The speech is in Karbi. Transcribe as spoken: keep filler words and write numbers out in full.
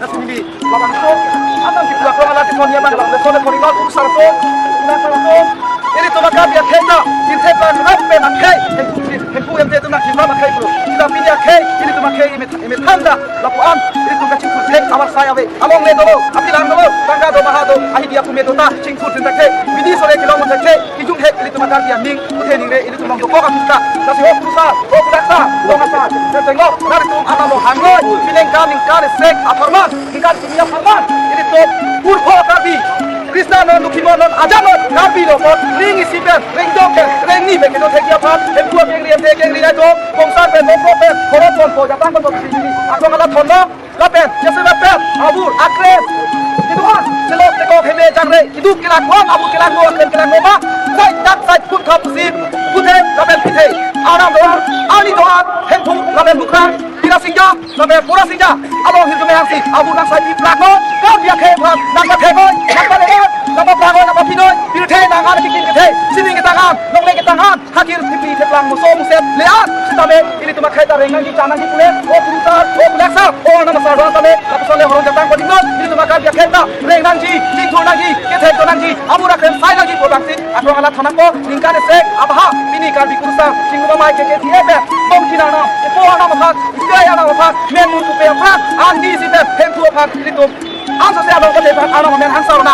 Nasi neli labangso atam kipu aklong alanti thon abang labangso le koridor kusar atum, kusar atum. Ilitum a-Karbi akhei ta, pirthe plang rap pen akhei, hemphu, hemphu hemthe atum nangkipha akhei pu. Sita pini akhei, ilitum akhei imet, imet thangta, lapu-an, ilitum kachingthur thek, amar sai ave, alongle dolo, apilang dolo, tangka do, maha do, ahi diya kume do ta, chingthur thek thek, bidi sore kelong thek thek, kijung hek, ilitum a-Karbi aning, puthe ningre, ilitum long dokok apista, lasi ho purusa, ho pudaksa, ho ngasa, tertengok, naritum atam lo hangoi, pinengkan ningkan sek, apharman, ningkan sini apharman, ilitum, purkho Karbi, Krishna non, Lukhi non, non, ajan non, Karbi lo pot, ring isi pen, ring dok pen, ring ni pen, kedo thek aphan, hemphu akengri, hemthe akengri nai do, kongsar pen, mokro pen, horot pon po, jatang pon po, sini, aklong alanti thon lo, lapen, jese lapen, abur, akrem, kedo-an, chelok, tekok, heme, jangre, kedo kelak wan, abur kelak mo, akrem kelak mo ma, sai tak sai kun khap si, puthe, lapen pithe, aram do-an, arni do-an, hemphu, lapen bukrang, Bira Singja, lapen Bura Singja, along hirjume hangsi, abur nang sai pi plak no, Karbi akhei aphan, nang pathek noi, nang pale noi, nang paplang noi, nang paphi noi, pirthe nang an kikin kethe, sining ketang an, longle ketang an, hakir thipi theplang muso muset le-an, sitame, ilitum akhei ta reng nangji, cha nangji pule, o purusa, o pulaksa, o anam asar do-an tame, lapuson le horon jatang kodik non, ilitum a-Karbi akhei ta, reng nangji, chingthur nangji, kethek do nangji, abur akrem sai nangji pu abangsi, aklong alanti thon nangpo, ningkan sek, abaha, pini Karbi kurusar, chingrum amei ke ke thiye pen, bom chinang nang, epo anam aphan, isai anam aphan, men mun pupe aphan, andi isi pen, hemphu aphan, ilitum, Ang sose abang kote bang arong men ang sauna.